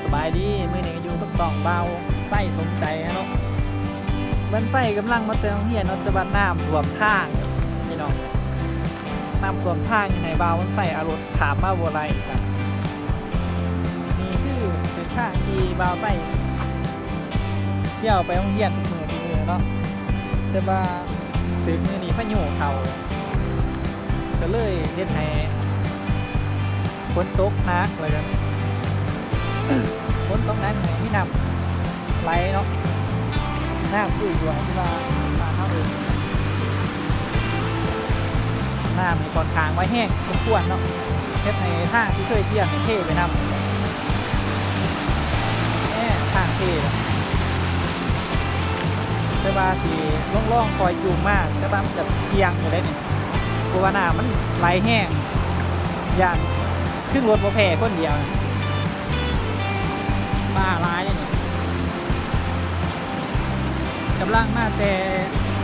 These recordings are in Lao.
ສະບາຍດີ ມື້ນີ້ກໍຢູ່ກັບຊ່ອງບ່າວໄຊສົມໃຈເນາະ. ບ່າວໄຊກຳລັງມາແຕ່ໂຮງຮຽນເນາະ ແຕ່ວ່ານ້ຳຖ້ວມທາງພີ່ນ້ອງ, ນ້ຳຖ້ວມທາງເຮັດໃຫ້ບ່າວໄຊເອົາລົດຂ້າມມາບໍ່ໄດ້. ນີ້ຄືເສັ້ນທາງທີ່ບ່າວໄຊ ທ່ຽວໄປໂຮງຮຽນທຸກມື້ທຸກມື້ເນາະ, ແຕ່ວ່າຖືກມື້ນີ້ພາຍຸເຂົ້າ ກໍເລີຍເຮັດໃຫ້ຝົນຕົກໜັກ ແລ້ວກໍຝົນຕົກໜັກໃຫ້ມີນ້ຳໄຫຼເນາະ, ນ້ຳຊຸຍຫົວທີ່ວ່າບ້ານເຮົາເອີ້ນ. ນ້ຳນີ້ຂ້ອນຂ້າງໄຫວແຮງສົມຄວນເນາະ, ເຮັດໃຫ້ທາງທີ່ເຄີຍທຽມເທໄປນຳ. ແນ່ ທາງເທ ແຕ່ວ່າຊິລອງໆ ຄ່ອຍຈູງມາ, ແຕ່ວ່າມັນກໍສ່ຽງຢູ່ເດ້ນີ້ ເພາະວ່ານ້ຳມັນໄຫຼແຮງ, ຢ້ານ ຂຶ້ນລົດບໍ່ແພ້ຄົນດຽວ, ປາຫຼາຍເດ້ນີ້. ກຳລັງມາແຕ່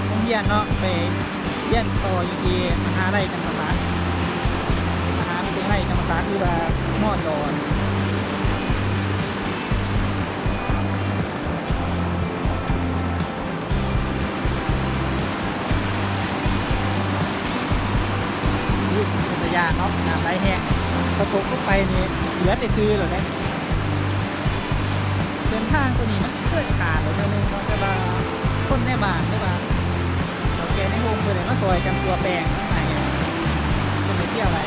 ໂຮງຮຽນເນາະ ໄປຮຽນຕໍ່ຢູ່ທີ່ມະຫາໄລຈຳປາສັກ, ມະຫາວິທະຍາໄລຈຳປາສັກ ຫຼືວ່າ ມຈ. ອຸ້ຍ ເປັນຕາຢ້ານເນາະ ນ້ຳໄຫຼແຮງ, ຖ້າຕົກລົງໄປນີ້ເຫຼືອແຕ່ຊື່ໂລດເດ້. ເສັ້ນທາງໂຕນີ້ມັນເຄີຍຂາດແລ້ວເທື່ອໜຶ່ງເນາະ, ແຕ່ວ່າຄົນໃນບ້ານ ຫຼືວ່າເຖົ້າແກ່ໃນໂຮງເພິ່ນໄດ້ມາຊ່ອຍກັນປົວແປງໃຫ້ ເພິ່ນໄດ້ທ່ຽວໄດ້.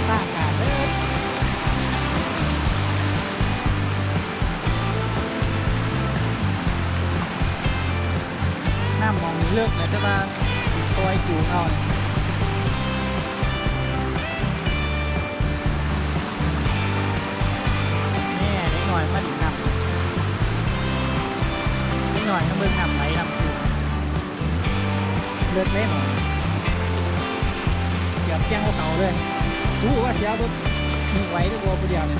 ທາງຂາດເລີຍ. ນ້ຳໝ່ອງນີ້ເລິກແຫຼະ ແຕ່ວ່າຄ່ອຍຈູງເອົາ. ແນ່ ເດັກນ້ອຍມາຫຼິ້ນນ້ຳ, ເດັກນ້ອຍມາເບິ່ງນ້ຳໄຫຼ ນ້ຳຂຶ້ນ. ເລິກເດ້ໝ່ອງ, ເກືອບກ່ຽງຫົວເຂົ່າເລີຍ. ຮູ້ວ່າຊິເອົາລົດໄຫວຫຼືບໍ່ຜູ້ດຽວນີ້.